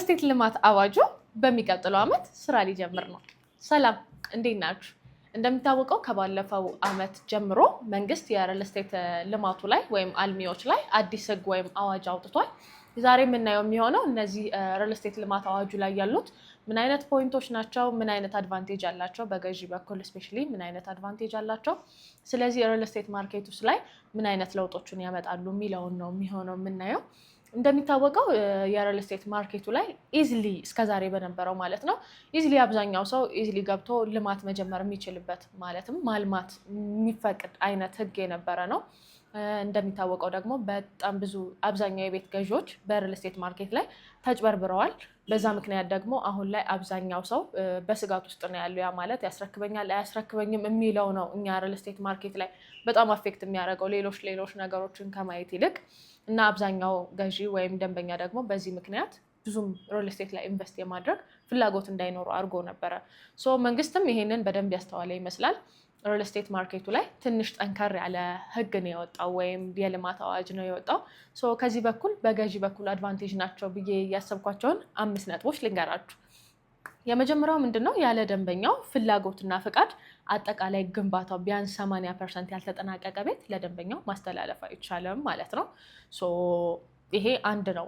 ስቴት ልማት አዋጁ በሚቀጥለው ዓመት ስራ ሊጀምር ነው። ሰላም፣ እንዴት ናችሁ? እንደሚታወቀው ከባለፈው ዓመት ጀምሮ መንግስት የሪል ስቴት ልማቱ ላይ ወይም አልሚዎች ላይ አዲስ ሕግ ወይም አዋጅ አውጥቷል። ዛሬ የምናየው የሚሆነው እነዚህ ሪል ስቴት ልማት አዋጁ ላይ ያሉት ምን አይነት point ኦች ናቸው፣ ምን አይነት advantage አላቸው፣ በገዢ በኩል especially ምን አይነት advantage አላቸው፣ ስለዚህ ሪል ስቴት market ውስጥ ላይ ምን አይነት ለውጦችን ያመጣሉ የሚለውን ነው የሚሆነው የምናየው። እንደሚታወቀው የሪል ስቴት market ኡ ላይ easily እስከዛሬ በነበረው ማለት ነው easily አብዛኛው ሰው easily ገብቶ ልማት መጀመር የሚችልበት፣ ማለትም ማልማት የሚፈቅድ አይነት ህግ የነበረ ነው። እንደሚታወቀው ደግሞ በጣም ብዙ አብዛኛው የቤት ገዢዎች በሪል ስቴት market ላይ ተጭበርብረዋል። በዛ ምክንያት ደግሞ አሁን ላይ አብዛኛው ሰው በስጋት ውስጥ ነው ያለው። ያ ማለት ያስረክበኛል አያስረክበኝም የሚለው ነው እኛ ሪል ስቴት market ላይ በጣም affect የሚያደርገው ሌሎች ሌሎች ነገሮችን ከማየት ይልቅ። እና አብዛኛው ገዢ ወይም ደንበኛ ደግሞ በዚህ ምክንያት ብዙም ሪል ስቴት ላይ invest የማድረግ ፍላጎት እንዳይኖሩ አድርጎ ነበረ። So መንግስትም ይሄንን በደንብ ያስተዋለ ይመስላል። ሪል ስቴት market ኡ ላይ ትንሽ ጠንከር ያለ ህግ ነው የወጣው ወይም የልማት አዋጅ ነው የወጣው። So ከዚህ በኩል በገዢ በኩል advantage ናቸው ብዬ ያሰብኳቸውን አምስት ነጥቦች ልንገራችሁ። የመጀመሪያው ምንድን ነው? ያለ ደንበኛው ፍላጎትና ፍቃድ አጠቃላይ ግንባታው ቢያንስ 80% ያልተጠናቀቀ ቤት ለደንበኛው ማስተላለፍ አይቻልም ማለት ነው። So ይሄ አንድ ነው።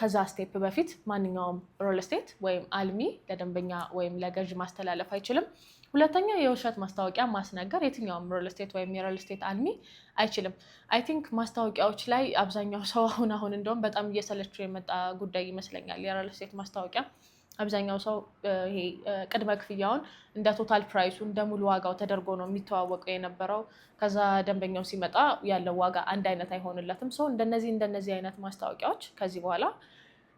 ከዛ step በፊት ማንኛውም ሪል ስቴት ወይም አልሚ ለደንበኛ ወይም ለገዥ ማስተላለፍ አይችልም። ሁለተኛ፣ የውሸት ማስታወቂያ ማስነገር የትኛውም ሪል ስቴት ወይም የሪል ስቴት አልሚ አይችልም። I think ማስታወቂያዎች ላይ አብዛኛው ሰው አሁን አሁን እንደውም በጣም እየሰለቸው የመጣ ጉዳይ ይመስለኛል የሪል ስቴት ማስታወቂያ። አብዛኛው ሰው ይሄ ቅድመ ክፍያውን እንደ total price ኡ፣ እንደ ሙሉ ዋጋው ተደርጎ ነው የሚተዋወቀው የነበረው። ከዛ ደንበኛው ሲመጣ ያለው ዋጋ አንድ አይነት አይሆንለትም። So እንደነዚህ እንደነዚህ አይነት ማስታወቂያዎች ከዚህ በኋላ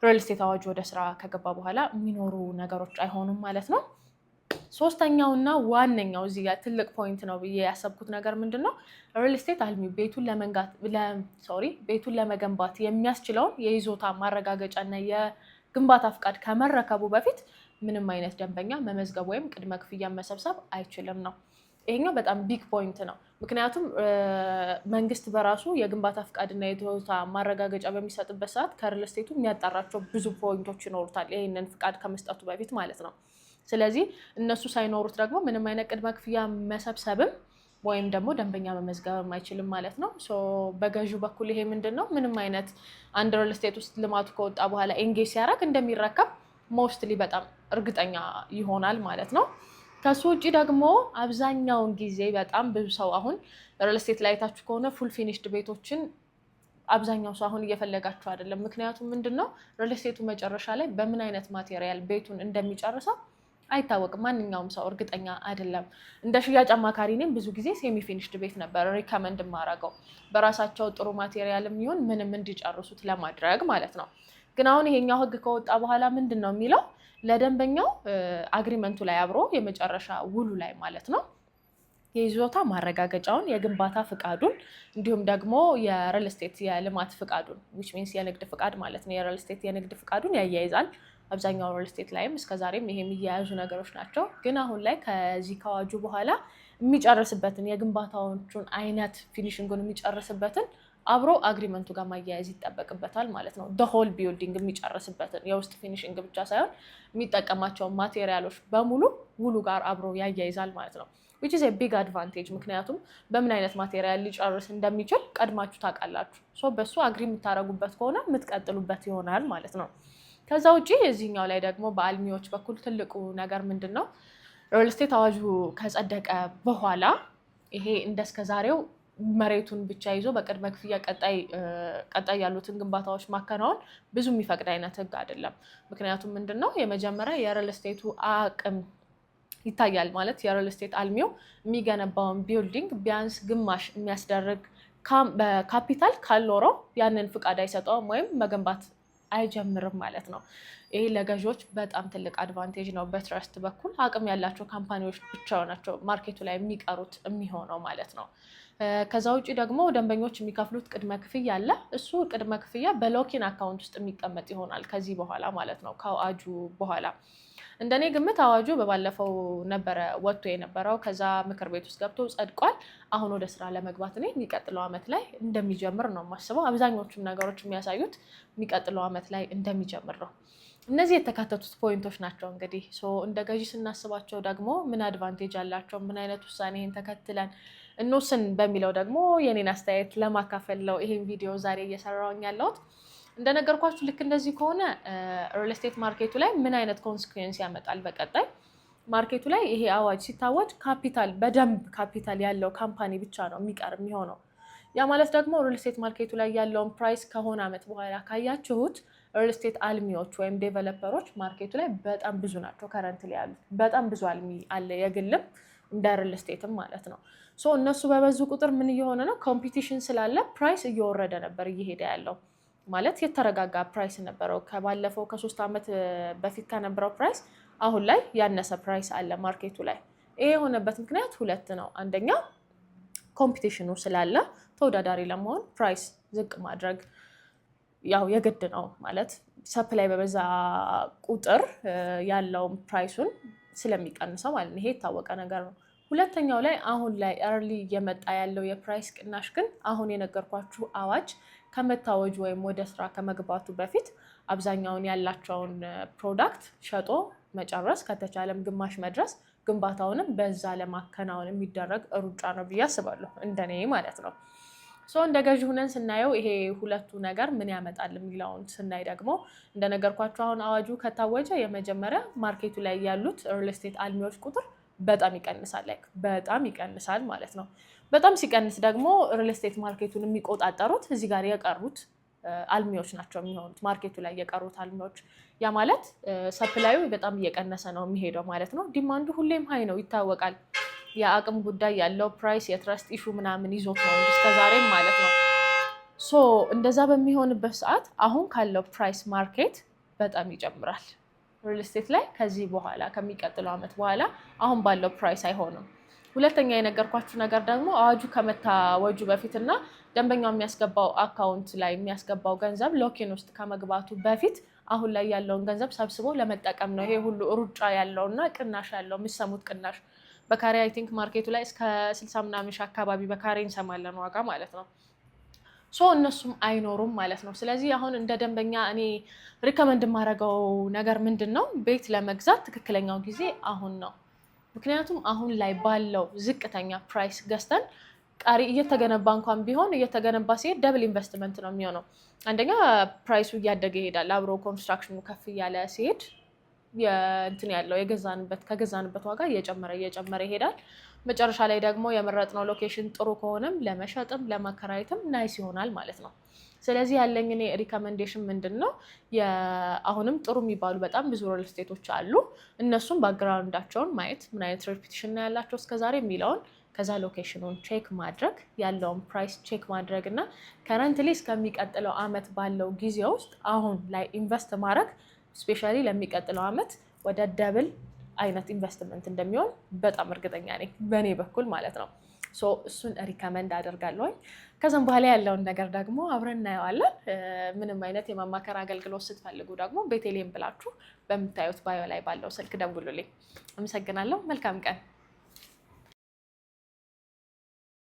ሪል ስቴት አዋጁ ወደ ስራ ከገባ በኋላ የሚኖሩ ነገሮች አይሆኑም ማለት ነው። ሶስተኛውና ዋነኛው እዚህ ጋር ትልቅ point ነው ብዬ ያሰብኩት ነገር ምንድን ነው? ሪል ስቴት አልሚ ቤቱን sorry ቤቱን ለመገንባት የሚያስችለውን የይዞታ ማረጋገጫና የግንባታ ፍቃድ ከመረከቡ በፊት ምንም አይነት ደንበኛ መመዝገብ ወይም ቅድመ ክፍያ መሰብሰብ አይችልም ነው። ይሄኛው በጣም big point ነው። ምክንያቱም መንግስት በራሱ የግንባታ ፍቃድና የይዞታ ማረጋገጫ በሚሰጥበት ሰዓት ከሪል ስቴቱ የሚያጣራቸው ብዙ point ኦች ይኖሩታል፣ ይህንን ፍቃድ ከመስጠቱ በፊት ማለት ነው። ስለዚህ እነሱ ሳይኖሩት ደግሞ ምንም አይነት ቅድመ ክፍያ መሰብሰብም ወይም ደግሞ ደንበኛ መመዝገብም አይችልም ማለት ነው። So በገዢው በኩል ይሄ ምንድን ነው? ምንም አይነት አንድ ሪል ስቴት ውስጥ ልማቱ ከወጣ በኋላ engage ሲያደርግ እንደሚረከብ mostly በጣም እርግጠኛ ይሆናል ማለት ነው። ከሱ ውጭ ደግሞ አብዛኛውን ጊዜ በጣም ብዙ ሰው አሁን ሪል ስቴት ላይ አይታችሁ ከሆነ full finished ቤቶችን አብዛኛው ሰው አሁን እየፈለጋቸው አይደለም። ምክንያቱም ምንድን ነው፣ ሪል ስቴቱ መጨረሻ ላይ በምን አይነት material ቤቱን እንደሚጨርሰው አይታወቅም። ማንኛውም ሰው እርግጠኛ አይደለም። እንደ ሽያጭ አማካሪ እኔም ብዙ ጊዜ semi finished ቤት ነበር recommend የማደርገው፣ በራሳቸው ጥሩ material የሚሆን ምንም እንዲጨርሱት ለማድረግ ማለት ነው። ግን አሁን ይሄኛው ህግ ከወጣ በኋላ ምንድን ነው የሚለው? ለደንበኛው agreement ኡ ላይ አብሮ የመጨረሻ ውሉ ላይ ማለት ነው የይዞታ ማረጋገጫውን፣ የግንባታ ፍቃዱን እንዲሁም ደግሞ የሪል ስቴት የልማት ፍቃዱን፣ which means የንግድ ፍቃድ ማለት ነው። የሪል ስቴት የንግድ ፍቃዱን ያያይዛል። አብዛኛው ሪል ስቴት ላይም እስከዛሬም ይሄ የሚያያዙ ነገሮች ናቸው። ግን አሁን ላይ ከዚህ ከአዋጁ በኋላ የሚጨርስበትን የግንባታዎቹን አይነት finishing ኡን የሚጨርስበትን አብሮ agreement ኡ ጋር ማያያዝ ይጠበቅበታል ማለት ነው። Whole building የሚጨርስበትን የውስጥ finishing ብቻ ሳይሆን የሚጠቀማቸውን material ኦች በሙሉ ውሉ ጋር አብሮ ያያይዛል ማለት ነው። Which is big advantage፣ ምክንያቱም በምን አይነት material ሊጨርስ እንደሚችል ቀድማችሁ ታውቃላችሁ። So በሱ agree የምታደርጉበት ከሆነ የምትቀጥሉበት ይሆናል ማለት ነው። ከዛ ውጭ የዚህኛው ላይ ደግሞ በአልሚዎች በኩል ትልቁ ነገር ምንድን ነው? ሪል ስቴት አዋጁ ከጸደቀ በኋላ ይሄ እንደስከ ዛሬው መሬቱን ብቻ ይዞ በቅድመ ክፍያ ቀጣይ ያሉትን ግንባታዎች ማከናወን ብዙ የሚፈቅድ አይነት ህግ አይደለም። ምክንያቱም ምንድን ነው፣ የመጀመሪያ የሪል ስቴቱ አቅም ይታያል። ማለት የሪል ስቴት አልሚው የሚገነባውን building ቢያንስ ግማሽ የሚያስደርግ በካፒታል ካልኖረው ያንን ፍቃድ አይሰጠውም ወይም መገንባት አይጀምርም ማለት ነው። ይሄ ለገዢዎች በጣም ትልቅ advantage ነው። በ trust በኩል አቅም ያላቸው company ዎች ብቻ ናቸው market ኡ ላይ የሚቀሩት የሚሆነው ማለት ነው። ከዛ ውጭ ደግሞ ደንበኞች የሚከፍሉት ቅድመ ክፍያ አለ። እሱ ቅድመ ክፍያ በ lock-in account ውስጥ የሚቀመጥ ይሆናል ከዚህ በኋላ ማለት ነው፣ ከአዋጁ በኋላ። እንደኔ ግምት አዋጁ በባለፈው ነበረ ወጥቶ የነበረው፣ ከዛ ምክር ቤት ውስጥ ገብቶ ጸድቋል። አሁን ወደ ስራ ለመግባት እኔ የሚቀጥለው ዓመት ላይ እንደሚጀምር ነው የማስበው። አብዛኞቹም ነገሮች የሚያሳዩት የሚቀጥለው ዓመት ላይ እንደሚጀምር ነው። እነዚህ የተካተቱት point ኦች ናቸው። እንግዲህ እንደ ገዢ ስናስባቸው ደግሞ ምን advantage አላቸው፣ ምን አይነት ውሳኔ ይህን ተከትለን እንወስን በሚለው ደግሞ የኔን አስተያየት ለማካፈል ነው ይሄን ቪዲዮ ዛሬ እየሰራሁኝ ያለሁት። እንደነገርኳችሁ ልክ እንደዚህ ከሆነ real estate market ኡ ላይ ምን አይነት consequence ያመጣል በቀጣይ market ኡ ላይ? ይሄ አዋጅ ሲታወጅ ካፒታል፣ በደንብ ካፒታል ያለው company ብቻ ነው የሚቀር የሚሆነው። ያ ማለት ደግሞ real estate market ኡ ላይ ያለውን price ከሆነ ዓመት በኋላ ካያችሁት real estate አልሚዎች ወይም developer ኦች market ኡ ላይ በጣም ብዙ ናቸው። Currently ያሉት በጣም ብዙ አልሚ አለ፣ የግልም እንደ real estate ም ማለት ነው። So እነሱ በበዙ ቁጥር ምን እየሆነ ነው? Competition ስላለ price እየወረደ ነበር እየሄደ ያለው፣ ማለት የተረጋጋ price ነበረው። ከባለፈው ከ3 ዓመት በፊት ከነበረው price አሁን ላይ ያነሰ price አለ market ኡ ላይ። ይሄ የሆነበት ምክንያት ሁለት ነው። አንደኛ competition ኑ ስላለ ተወዳዳሪ ለመሆን price ዝቅ ማድረግ ያው የግድ ነው። ማለት supply በበዛ ቁጥር ያለውን price ኡን ስለሚቀንሰው ማለት ነው። ይሄ የታወቀ ነገር ነው። ሁለተኛው ላይ አሁን ላይ early እየመጣ ያለው የ price ቅናሽ ግን አሁን የነገርኳችሁ አዋጅ ከመታወጁ ወይም ወደ ስራ ከመግባቱ በፊት አብዛኛውን ያላቸውን product ሸጦ መጨረስ፣ ከተቻለም ግማሽ መድረስ፣ ግንባታውንም በዛ ለማከናወን የሚደረግ ሩጫ ነው ብዬ አስባለሁ፣ እንደኔ ማለት ነው። So እንደ ገዢ ሁነን ስናየው ይሄ ሁለቱ ነገር ምን ያመጣል የሚለውን ስናይ ደግሞ እንደነገርኳችሁ አሁን አዋጁ ከታወጀ የመጀመሪያ market ኡ ላይ ያሉት real estate አልሚዎች ቁጥር በጣም ይቀንሳል፣ like በጣም ይቀንሳል ማለት ነው። በጣም ሲቀንስ ደግሞ real estate market ኡን የሚቆጣጠሩት እዚህ ጋር የቀሩት አልሚዎች ናቸው የሚሆኑት፣ market ኡ ላይ የቀሩት አልሚዎች። ያ ማለት supply ኡ በጣም እየቀነሰ ነው የሚሄደው ማለት ነው። Demand ኡ ሁሌም high ነው፣ ይታወቃል። የአቅም ጉዳይ ያለው price የ trust issue ምናምን ይዞት ነው እንጂ እስከዛሬም ማለት ነው። So እንደዛ በሚሆንበት ሰዓት አሁን ካለው price market በጣም ይጨምራል። Real estate ላይ ከዚህ በኋላ፣ ከሚቀጥለው ዓመት በኋላ አሁን ባለው price አይሆንም። ሁለተኛ የነገርኳችሁ ነገር ደግሞ አዋጁ ከመታወጁ በፊት እና ደንበኛው የሚያስገባው account ላይ የሚያስገባው ገንዘብ lock-in ውስጥ ከመግባቱ በፊት አሁን ላይ ያለውን ገንዘብ ሰብስቦ ለመጠቀም ነው ይሄ ሁሉ ሩጫ ያለው እና ቅናሽ ያለው። የምትሰሙት ቅናሽ በካሬ I think market ኡ ላይ እስከ 60 ምናምን ሺህ አካባቢ በካሬ እንሰማለን ዋጋ ማለት ነው። So እነሱም አይኖሩም ማለት ነው። ስለዚህ አሁን እንደ ደንበኛ እኔ recommend የማደርገው ነገር ምንድን ነው? ቤት ለመግዛት ትክክለኛው ጊዜ አሁን ነው። ምክንያቱም አሁን ላይ ባለው ዝቅተኛ price ገዝተን ቀሪ እየተገነባ እንኳን ቢሆን እየተገነባ ሲሄድ double investment ነው የሚሆነው። አንደኛ price ኡ እያደገ ይሄዳል። አብሮ construction ኑ ከፍ እያለ ሲሄድ እንትን ያለው የገዛንበት ከገዛንበት ዋጋ እየጨመረ እየጨመረ ይሄዳል። መጨረሻ ላይ ደግሞ የመረጥነው location ጥሩ ከሆነም ለመሸጥም ለማከራየትም nice ይሆናል ማለት ነው። ስለዚህ ያለኝ እኔ recommendation ምንድን ነው? አሁንም ጥሩ የሚባሉ በጣም ብዙ real estate ኦች አሉ። እነሱም background ኣቸውን ማየት፣ ምን አይነት reputation ነው ያላቸው እስከዛሬ የሚለውን፣ ከዛ location ኑን check ማድረግ፣ ያለውን price check ማድረግ እና currently እስከሚቀጥለው አመት ባለው ጊዜ ውስጥ አሁን ላይ invest ማድረግ especially ለሚቀጥለው አመት ወደ double አይነት ኢንቨስትመንት እንደሚሆን በጣም እርግጠኛ ነኝ፣ በእኔ በኩል ማለት ነው። So እሱን recommend አደርጋለሁኝ። ከዛም በኋላ ያለውን ነገር ደግሞ አብረን እናየዋለን። ምንም አይነት የማማከር አገልግሎት ስትፈልጉ ደግሞ ቤቴሌም ብላችሁ በምታዩት bio ላይ ባለው ስልክ ደውሉልኝ። አመሰግናለሁ። መልካም ቀን።